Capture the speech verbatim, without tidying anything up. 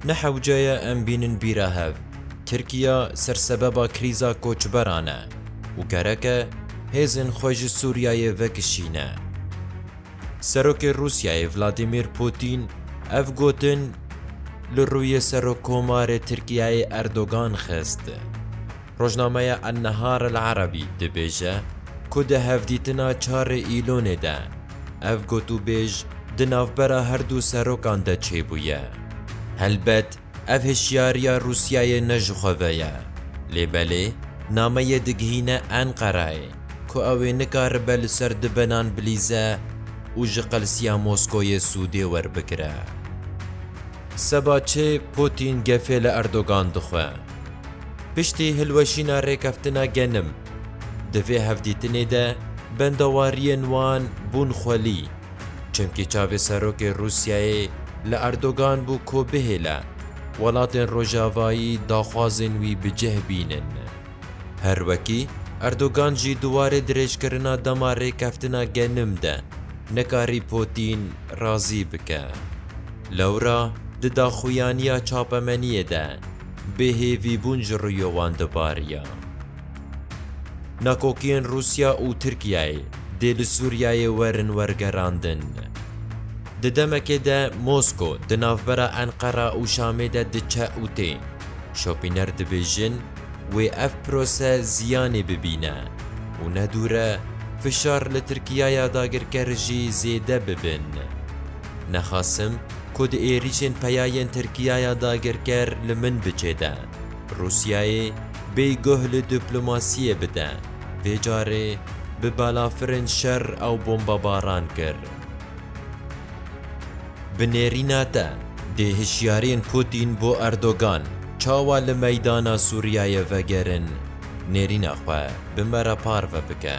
Ne hewce ye em bînin bîra hev, Tirkiye sersebeba krîza koçberan e û gerek e hêzên xwe ji Sûriyeyê vekişîne. Serokê Rûsyayê Vladimir Putin ev gotin li rûyê Serokkomarê Tirkiyeyê Erdogan xist. Rojnameya Ennehar El Erebî dibêje ku di hevdîtina çarê Îlonê de ev gotûbêj di navbera her du serokan de çêbûye. Helbet ev hişyariya Rûsyayê ne ji xwe ve ye. Lê belê nameyê digihîne Enqerayê ku ew ê nikaribe li ser dibenan bilîze û ji qelsiya Moskoyê sûdê werbigire. Seba çi Putin gefê li Erdogan dixwe? Piştî hilweşîna rêkeftina genim, di vê hevdîtinê de bendewariyên wan bûn xwelî. Çimkî çavê serokê Rûsyayê li Erdogan bû ku bihêle welatên rojavayî daxwazên wî bi cih bînin. Her wekî Erdogan jî di warê dirêjkirina dema rêkeftina genim de nekarî Putin razî bike. Lewra di daxuyaniya çapemeniyê de bêhêvîbûn ji rûyê wan dibariya. Nakokiyên Rûsya û Tirkiyeyê dê li Sûriyeyê werin wergerandin. Di demekê de Mosko di navbera Enqera û Şamê de diçe û tê. Şopîner dibêjin, wê ev prose ziyanê bibîne û ne dûr e fişar li Tirkiyaya dagirker jî zêde bibin. Nexasim ku di êrîşên peyayên Tirkiyaya dagirker li min biçê de Rûsyayê bêyguh li diplomasiyê bide, vê carê bi balafirên şer ew bombebaran kir. Bi nêrîna te dê hişyariyên Putin bo Erdogan çawa li meydana Sûriyeyê vegerin, nêrîna xwe bi me re parve bike.